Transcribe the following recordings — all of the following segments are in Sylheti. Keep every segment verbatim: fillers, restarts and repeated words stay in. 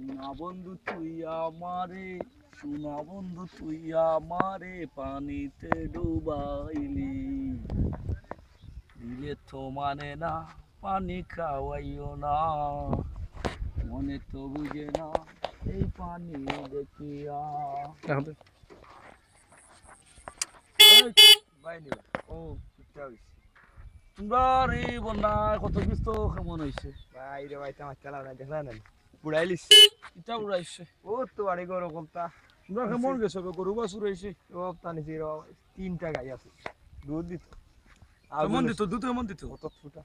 সোনা বন্ধু তুই আমারে, সোনা বন্ধু তুই আমারে পানিতে ডুবাইলি। দিলে তো মানে না, পানি খাওয়াইও না, মনে তো বুঝে না এই পানি দেখিয়া। এখন তো এই, ভাই নি ভাই। ও, কিতা হইছে? তোমরা এই বন্যায় ক্ষতিগ্রস্ত কেমন হইছে? ভাই রে ভাই, তো আমার চালাও না, দেখলা না? বুড়াইলিস। কিতা বুড়াইছে? ও তো বাড়ি ঘর অকলতা। তোমরা কেমন গেছো? গরু বাছুর হইছে? ও, তা নিছি রে বাবা, তিনটা গাই আছে, দুধ দিত। আর কেমন দুধ দিত? দুধ কেমন দিত? অত ফুটা।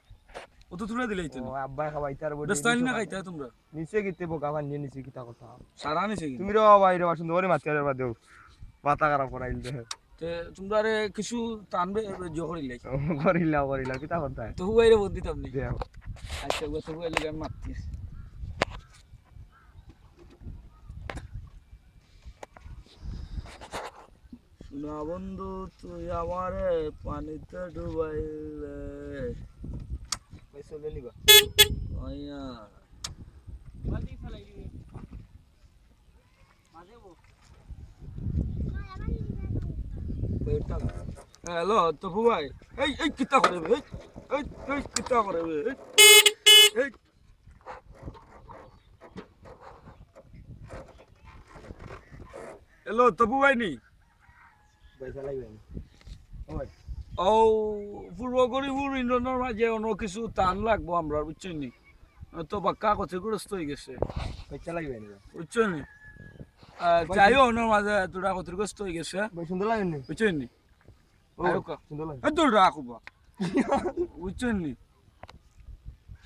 অত তুলে দিলেই তো ও, না। আব্বায় খাওয়াইতে আর বলি, বেস্তানি না খাইতে তোমরা? নিচে গিতে বোকা পানি নিচে কিতা কথা? সারা নিচে গিতে। তুমি রে বাবা, এই রে বাবা, সুন্দর করে মাতি আর বাদ দেও। মাথা খারাপ করাইল দে। তে তোমরা রে কিছু টানবে, জো করিলাই। ও, করিলাও, করিলাও, কিতা কথা? তবু বাইরে ভোট দিতাম নি। দেও। আচ্ছা, ও তবু এলে আমি মাতছি। সোনা বন্ধু, তুই আমারে পানিতে ডুবাইলে। ভাই, চলে নিবা। ওইয়া। হ্যালো, তপু ভাই। এই, এই, কিতা করে বে? এই, এই, এই, কিতা করে বে? এই, এই। হ্যালো, তপু ভাই নি? পয়সা লাগবে না। ও ভাই। ও, পূর্ব গরিপুর ইউনিয়নর মাঝে অন্য কিছু টান লাগবো আমরা, বুঝছেন নি? তো বাক্কা ক্ষতিগ্রস্ত হয়ে গেছে। পয়সা লাগবে না। বুঝছেন নি? আহ, ভাই, যাইও, ওনার মাঝে তোরা ক্ষতিগ্রস্ত হয়ে গেছে। ভাই, সুন্দর লাগে নি? বুঝছেন নি? ও, আরো কা- সুন্দর লাগে। এ, দূর রাখো বা। বুঝছেন নি?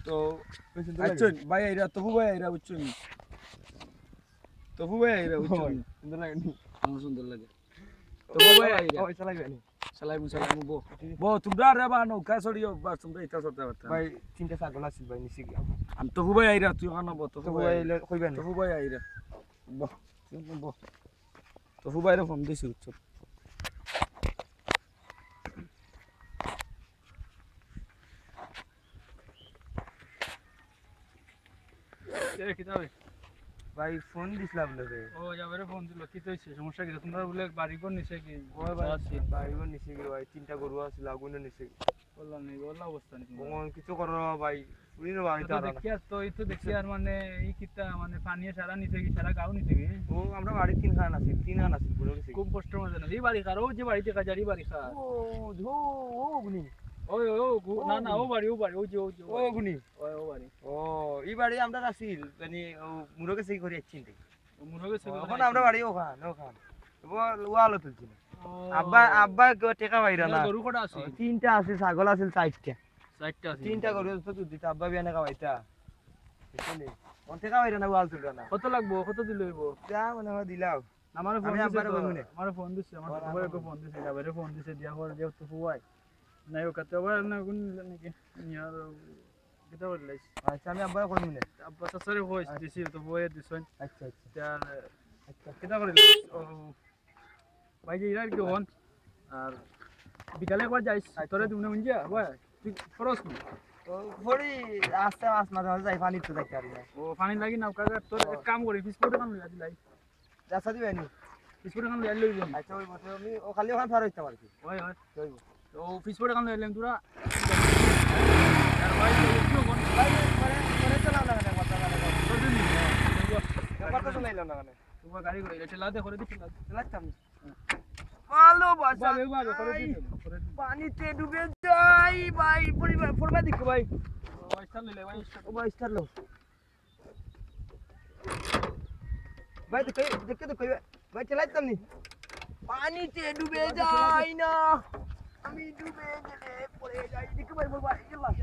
তো, ভাই, সুন্দর লাগে। আচ্ছা, ভাই আইরা, তপু ভাই আইরা, বুঝছেন নি? তপু ভাই আইরা, বুঝছেন নি? সুন্দর লাগে নি? আমার সুন্দর লাগে। তপু ভাই আইরা। ও, পয়সা লাগবে নি? সালাই মুসালাই মুবো। বো, তোমরা রে বা নৌকা চড়িও, বা তোমরা ইটা চড়তে পারতাম। ভাই, তিনটা ছাগল আছিল ভাই, নিচে গিয়া। আমি তপু ভাই আইরা, তুই ওখানে বো, তপু তপু ভাই ভাই আইরা। আইলে কইবা নি? তপু ভাই আইরা। বো, বো। তপু ভাইরে ফোন দিছি, বুঝছো? এ, কিতা বে? ভাই, ফোন দিছিলাম না রে। ও, যাবে রে, ফোন দিল। কিতা হইছে? সমস্যা কিতা? তোমরা বুলে বাড়ি ঘর নিছে কি? ও ভাই, বাড়ি ঘর নিছে কি ভাই? তিনটা গরু আছিল, আগুনে নিছে কি? বললাম নি, বললাম অবস্থা নি তোমরা। ভগবান, কিছু করো না ভাই। পুরি না বাড়িতে তো আর দেখি না। আর তো, এই তো দেখি আর মানে, এই কিতা মানে, পানিয়ে সারা নিছে কি, সারা গাঁও নিছে কি? ও, আমরা বাড়ি তিন খান আছিল, তিন খান আছিল, পুরো গেছে। খুব কষ্ট মজা না। এই বাড়ি কার? ও যে বাড়িতে কাজারি বাড়ি কার? ও, ও, ও, অগ্নি। ওই, ওই, ও, গু-, ও, না, না, অগ্নি। ও বাড়ি, ও বাড়ি, ও যে, ও যে, ও ও, বাড়ি। অগ্নি। ওই, ও বাড়ি। ও, এই বাড়ি আমরা আছিল, মানে, ও মুরো গেছে কি করি আসছি। ও, মুরো গেছে ও, কি করি এখন আসছি। আমরা বাড়ি ওখান, ওখান। ও, ওয়ালো তুলছি না। ও। আব্বা, আব্বা কেউ টেকা পাইরা না। গরু কটা আছে? ও, তিনটা আছে, ছাগল আছে চারটা। চারটা আছে। তিনটা গরু তো দুধ দিতা, আব্বা বিয়ানে খাওয়াইতা। বুঝলি? ওন টেকা পাইরা না, ওয়াল তুলরা না। কত লাগবো? কত দিলে হইবো? যা মনে হয় দিলাও। আমারে ফোন আমি দিছে আব্বারে তো, কইমু নে। আমারে ফোন দিছে, আমার ও, ছোট ভাই ওকে ফোন দিছে, যাবে রে ফোন দিছে, দিয়া পরে যে তো ফুয়াই। নাই, ও কাতে আবার না কোন নাকি? ইয়ার, কিতা বললে? আচ্ছা, আমি আব্বারে কইমু নে। আব্বা তো সরে কইস, আচ্ছা। দিছি, তো ফুয়াই দিছইন। আচ্ছা, আচ্ছা। ইয়ার, আচ্ছা। কিতা করিলে? ও, ভাই যে ইরার কি হন? আর বিকালে একবার যাইস, আচ্ছা। তোরে দিমু না, বুঝিয়া? ভাই, তুই খরচ নি? ও, পড়ি, আস্তে আস্তে মাঝে মাঝে যাই, পানি তো যাইতে পারি না। ও, পানি লাগি না, কাকা, তোর ও। এক কাম করি, ফিস করে কাম লইয়া দিলাই। রাস্তা দিবে নি? বিস্কুট এখন লইয়া লইবেন। আচ্ছা, ওই বটে, আমি ও খালি ওখান ফার হইতে পারছি। ওই, ওই। ওই। তো বিস্কুট এখন লইলেন তোরা। আর ভাই, তো একটু কোন ভাই, পরে, পরে চালাও না কেন, কথা বলে। তো দিন। ব্যাপার তো চালাইলাম না কেন। তোমার গাড়ি করে, এটা লাদে করে দিচ্ছি, লাদে। চালাচ্ছি আমি। ভালোবাসা ভাবে, ভাবে, করে নাই। দিন, করে দিন। পানিতে ডুবে যাই ভাই, পরিবার, পরিবার দেখো ভাই। ও, স্টার লইলে ভাই, স্টার। ও ভাই, স্টার লো। ভাই, তো কই, দেখে তো কই, ভাই, চালাইতাম নি। পানিতে ডুবে যাই না, আমি ডুবে গেলে পড়ে যাই। দেখো ভাই, ভাই, ভাই, ভাই,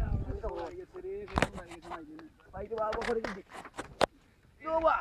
ভাই, রে বাবা, করে দিদি। ও বা,